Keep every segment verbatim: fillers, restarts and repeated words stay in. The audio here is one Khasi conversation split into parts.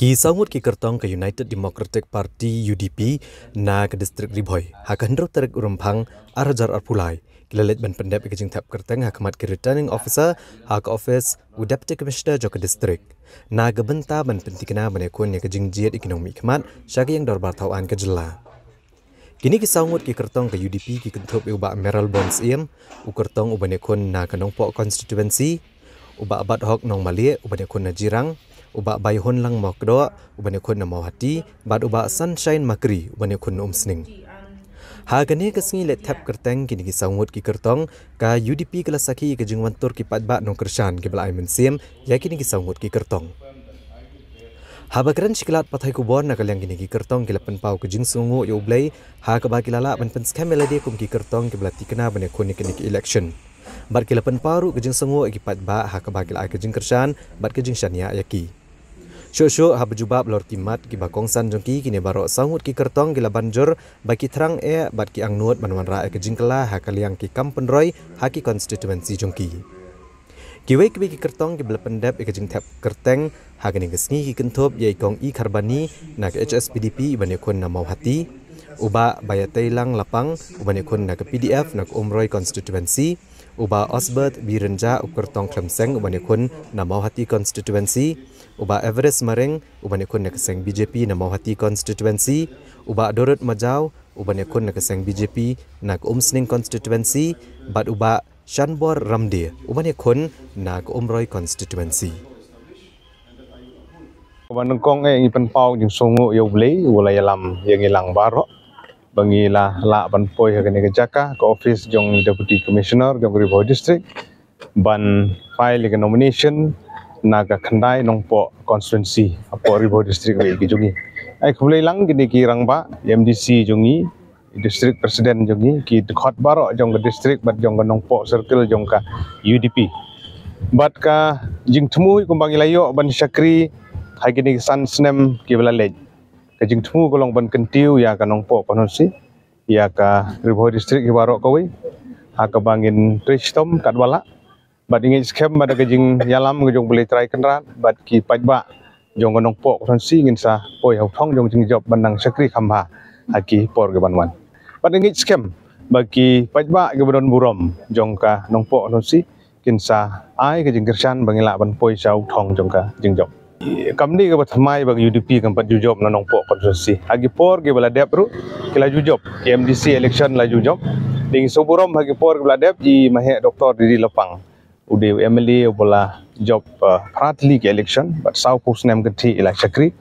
Ki saw ngut ki kyrtong ka United Democratic Party, U D P, na ka distrik Ri Bhoi, ha ka hynriew tarik u Rymphang ar hajar arphew lai, ki la leit ban pyndep ïa ka jingthep kyrteng ha khmat ki returning officer ha ka office u Deputy Commissioner jong ka distrik, na ka bynta ban pynthikna ban ïakhun ïa ka jingjied ïa ki nongmihkhmat sha ka ïing dorbar thaw aiñ ka jylla. Kine ki saw ngut ki kyrtong ka U D P ki kynthup ïa u Bah Mayralborn Syiem, u kyrtong uban ïakhun na ka Nongpoh constituency, u Bah Badhok Nongmalieh uban ïakhun na Jirang, u Bah Baihunlang Mawkdoh uban ïakhun na Mawhati, bad u Bah Sunshine Makri uban ïakhun na Umsning. Ha kane ka sngi leit thep kyrteng kine ki saw ngut ki kyrtong, ka U D P ka la sakhi ïa ka jingwan tur ki paidbah nongkyrshan kiba la ai mynsiem ïa kine ki saw ngut ki kyrtong. Haba kren sha ki lad pathai khubor na ka liang kine ki kyrtong ki la pynpaw ka jingsngewnguh ïa U Blei ha kaba ki la lah ban pynskhem ïa lade kum ki kyrtong kiba la thikna ban ïakhun ïa kine ki election. Bad ki la pynpaw ruh ka jingsngewnguh ïa ki paidbah ha kaba ki la ai ka jingkyrshan bad ka jingshaniah ïa ki. Shuh shuh haba jubab halor ki mat kiba kongsan jong ki, kine baroh saw ngut ki kyrtong ki la ban jur ba ki thrang eh bad ki angnud ban wanrah ïa ka jingkylla ha ka liang ki kam pynroi ha ki constituency jong ki. Kiwei kiwei ki kyrtong kiba la pyndep ïa ka jingthep kyrteng ha kane ka sngi ki kynthup ïa i Kong E Kharbani na ka H S P D P uban ïakhun na Mawhati, u Bah Baïateilang Lapang uban ïakhun na ka P D F na ka Umroi constituency, u Bah Osbert Birenja u kyrtong Khlem Seng uban ïakhun na Mawhati constituency, u Bah Everest Maring uban ïakhun na ka seng B J P na Mawhati constituency, u Bah Dorot Majaw uban ïakhun na ka seng B J P na ka Umsning constituency, bad u Bah Shanbor Ramdie uban ïakhun na ka Umroi constituency. Kaba nyngkong eh ngi pynpaw jingsngewnguh ïa U Blei uba la ïalam ïa ngi lang baroh ba ngi la lah ban poi ha kane ka jaka, ka office jong Deputy Commissioner jong Ri Bhoi District, ban file ïa ka nomination na ka Khyndai Nongpoh constituency hapoh Ri Bhoi District, ri ka jong ngi. Ai khublei lang kine ki rangbah, M D C jong ngi, District President jong ngi, ki dkhot baroh jong ka district bad jong ka Nongpoh Circle jong ka U D P. Bad ka jingthmu kumba ngi la ïoh ban shakri ha kine ki san snem kiba la leit, ka jingthmu ka long ban kyntiew ïa ka Nongpoh constituency, ïa ka Ri Bhoi District hi baroh kawei ha kaba ngin trei shitom katba lah. Bad ngi ngeit skhem ba da ka jingïalam ka jong U Blei Trai Kynrad bad ki paidbah jong ka Nongpoh constituency ngin sa poi ha u thong jong jingjop ban nang shakri kham bha ha ki por kiban wan. Bad ngi ngeit skhem ba ki paidbah kiba don burom jong ka Nongpoh constituency kin sa ai ka jingkyrshan ba ngi lah ban poi sha u thong jong ka jingjop. Kam dei kaba thymmai ba ka U D P kam pat ju jop na Nongpoh constituency. Ha ki por kiba la dep ruh ki la ju jop, ki M D C election la ju jop. Dei ngi sngewburom ha ki por kiba la dep, i Maheh Doctor D D Lapang u dei u M L A uba la jop, uh, phra tylli ki election bad sawphew snem kynthih i la shakri.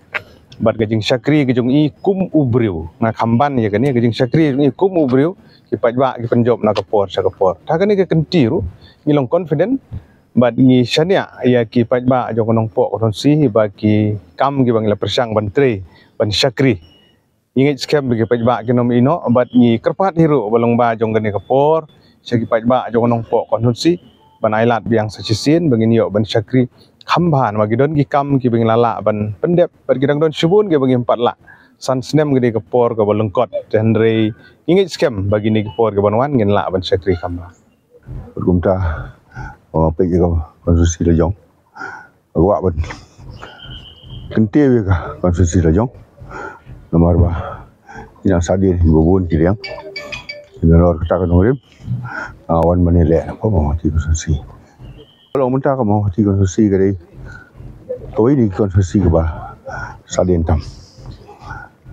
Bad ka jingshakri ka jong i kum u briew, nga kham ban ïa kane, ka jingshakri ka jong i kum u briew, ki paidbah ki pynjop na ka por sha ka por. Ta kane ka kynti ruh ngi long confident bad ngi shaniah ïa ki paidbah jong ka Nongpoh constituency ba ki kam kiba ngi la pyrshang ban trei, ban shakri, ngi ngeit skhem ba ki paidbah kin ym ïehnoh. Bad ngi kyrpad hi ruh ba long ba jong kane ka por sha ki paidbah jong ka Nongpoh constituency ban ai lad biang sa shisien ba ngin ïoh ban shakri kham bha, namar ki don ki kam kiba ngi la lah ban pyndep bad ki dang don shibun kiba ngim pat lah. San snem ka dei ka por kaba lyngkot, te hynrei ngi ngeit skhem ba kine ki por kiban wan ngin lah ban shakri kham bha. Bad kumta, oh, peit ïa ka constituency la jong, ka kwah ban kyntiew ïa ka constituency la jong. Namar ba ngi nang sah dien ba bun ki liang, ngi nalor kata ka nongrim, ah, wan ban ïaleh na ka Mawhati constituency. Ka long mynta ka Mawhati constituency ka dei kawei na ki constituency kaba sah dien tam.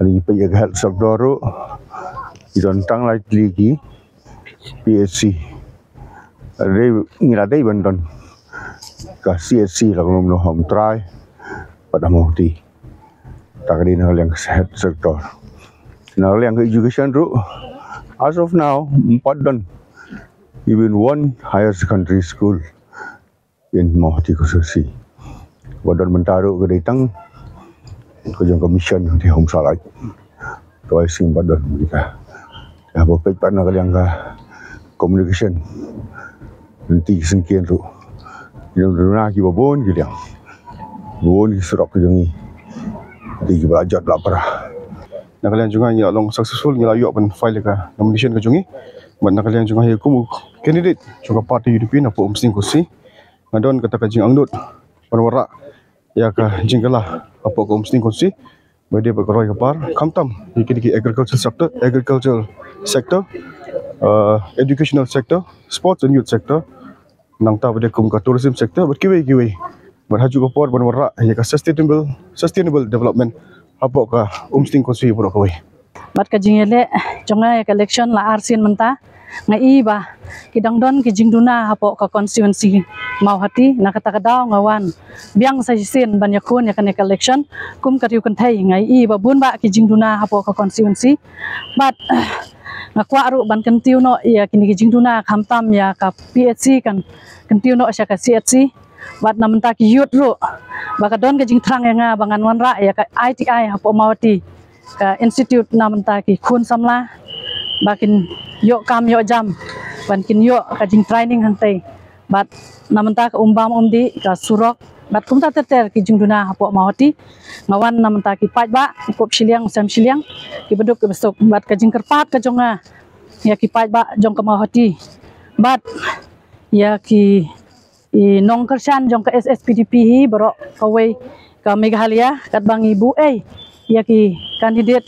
Lada ngi peit ïa ka health sector ruh, ki don tang lai tylli ki P H C. Dei, ngi la dei ban don ka C H C, la ka Nursing Home Trai bad ha Mawhati. Ta ka dei na ka liang ka health sector. Na ka liang ka education ruh, as of now ym pat don even one higher secondary school in Mawhati constituency. Ba don mynta ruh ka dei tang ka jong ka mission Mawhati Home Salai. Te ai sing ba don kita. Te haba peit pat na ka liang ka communication, lynti ki syngkien ruh, ki duna kiba bun ki liang, bun ki surok ki jong ngi, lynti kiba la jot la pra. Na ka liang jong nga ngi la long successful, ngi la ïoh ban file ïa ka nomination ka jong ngi. Bad na ka liang jong nga hi kum u candidate jong ka party U D P na poh Umsning constituency, nga don kata ka jingangnud ban wanrah ïa ka jingkylla hapoh ka Umsning constituency, ba dei bad ka roi ka par, khamtam ïa kine ki agricultural sector, agricultural sector, uh, educational sector, sports and youth sector, nangta ba dei kum ka tourism sector bad kiwei kiwei. Bad ha kajuh ka por ban wanrah ïa ka sustainable, sustainable development hapoh ka Umsning constituency baroh kawei. Bad ka jingïaleh jong nga ïa ka election la ar sien mynta, nga i ba ki dang don ki jingduna hapoh ka constituency Mawhati. Na kata ka daw nga wan biang sa shisien ban ïakhun ïa kane ka election kum ka riew kynthei. Nga i ba bun bah ki jingduna hapoh ka constituency, bad nga kwah ruh ban kyntiew noh ïa kine ki jingduna, khamtam ïa ka P H C, kan kyntiew noh sha ka C H C. Bad na mynta ki youth ruh, ba ka don ka jingthrang ïa nga ba ngan wanrah ïa ka I T I hapoh Mawhati, ka institute na mynta ki khun samla, ba kin ïoh kam ïoh jam, ban kin ïoh ka jingtraining hangtei. Bad na mynta ka umbam umdih, ka surok, bad kumta ter ter ki jingduna hapoh Mawhati. Nga wan na mynta ki paidbah, u kup shiliang u sem shiliang, ki baduk ki basuk. Bad ka jingkyrpad ka jong nga ïa ki paidbah jong ka Mawhati, bad ïa ki i nongkyrshan jong ka S S P D P hi baroh kawei ka Meghalaya, katba ngi buh ei ïa ki candidate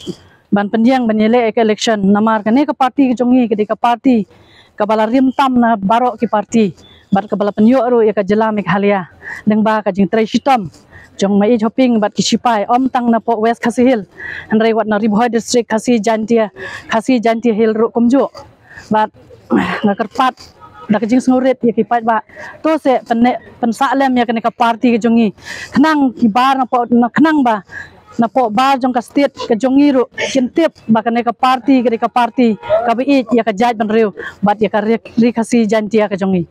ban pyndiang ban ïaleh ïa ka election. Namar kane ka party ka jong ngi ka dei ka party kaba la rim tam na baroh ki party, bad kaba la pynïoh ruh ïa ka jylla Meghalaya lyngba ka jingtrei shitom jong Maieit Hoping bad ki sipai, ym tang napoh West Khasi Hills, hynrei wat na Ri Bhoi District, Khasi Jaintia, Khasi Jaintia Hills ruh kumjuh. Bad nga kyrpad da ka jingsngewrit ïa ki paidbah, to se pynne, pynsah lem ïa kane ka party ka jong ngi, khnang ki bar napoh, na khnang ba napoh bar jong ka state ka jong ngi ruh kin tip ba kane ka party ka dei ka party kaba ïeit ïa ka jaitbynriew bad ïa ka ri, ri Khasi Jaintia ka jong ngi.